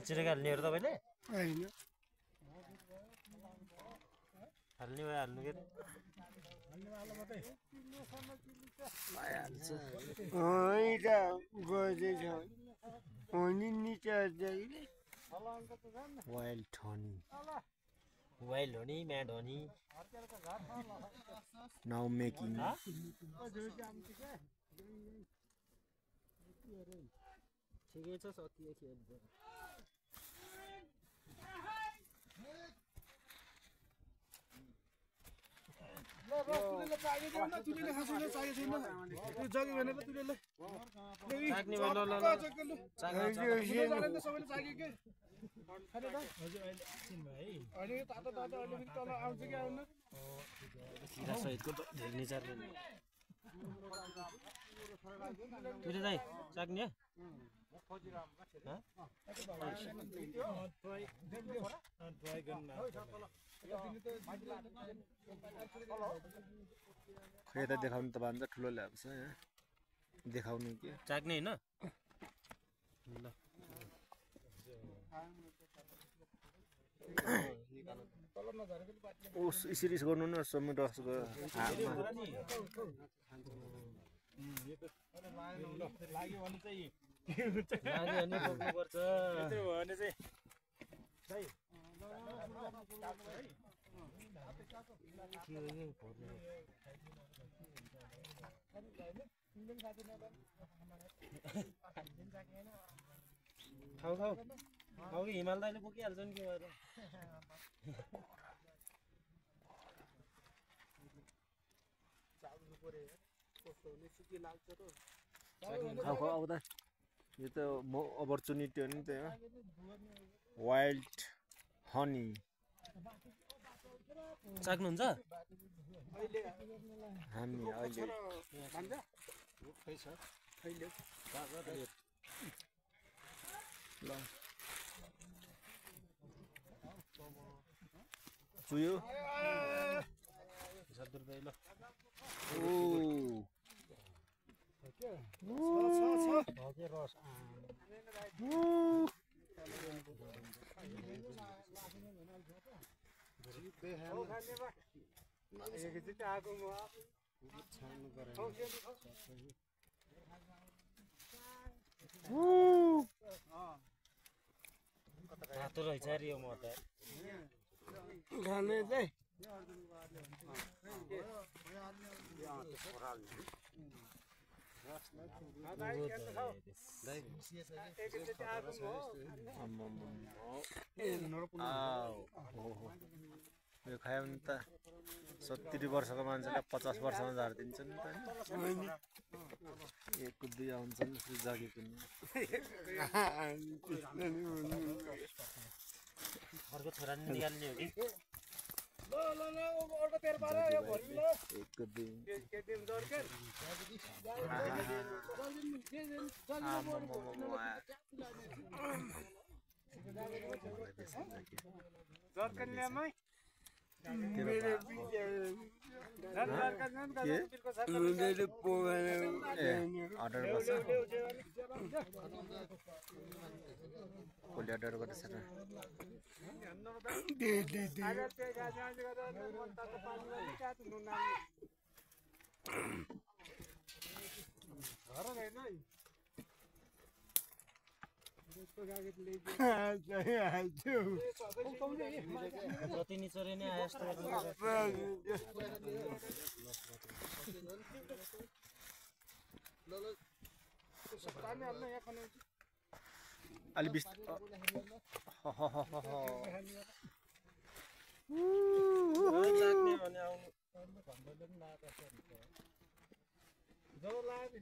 चिरेको हाल्नेहरू तपाईँले होइन हाल्ने भए हाल्नु के wild honey wild honey mad honey now making ठिकै छ सकियो खेल सहितको धेरै चार्ने तुले दाइ चाक्ने खै त देखाउनु त भन्छ ठुलो ल्याएको छ यहाँ देखाउनु के चाक्ने हैन ल ओस यसरी गर्नु न समुद्रको हातमा लाग्यो भने चाहिँ बोक्नुपर्छ यत्रो भयो भने चाहिँ खाऊ खाऊ खाऊ कि हिमाल दाइले बोकिहाल्छ नि के भएर खाऊ खाऊ अब त यो त म अपर्च्युनिटी हो नि त वाइल्ड हनी चाक्नुहुन्छ हामी अहिले ल चुयो 70 रुपैयाँ ल रातो रहेछ अरे यो म त खाने चाहिँ यो खायो भने त 70 वर्षको मान्छेलाई 50 वर्षमा झारिदिन्छ नि त एक दुई आउँछ नि जागेको नि अर्को छोरा नि निकाल्ने हो कि एक दुई अर्डर गर्छ कसले अर्डर गर्दैछ र जति निचोरे नै आयो जस्तो अलि बिस लाग्ने भने आउनु जब लाग्यो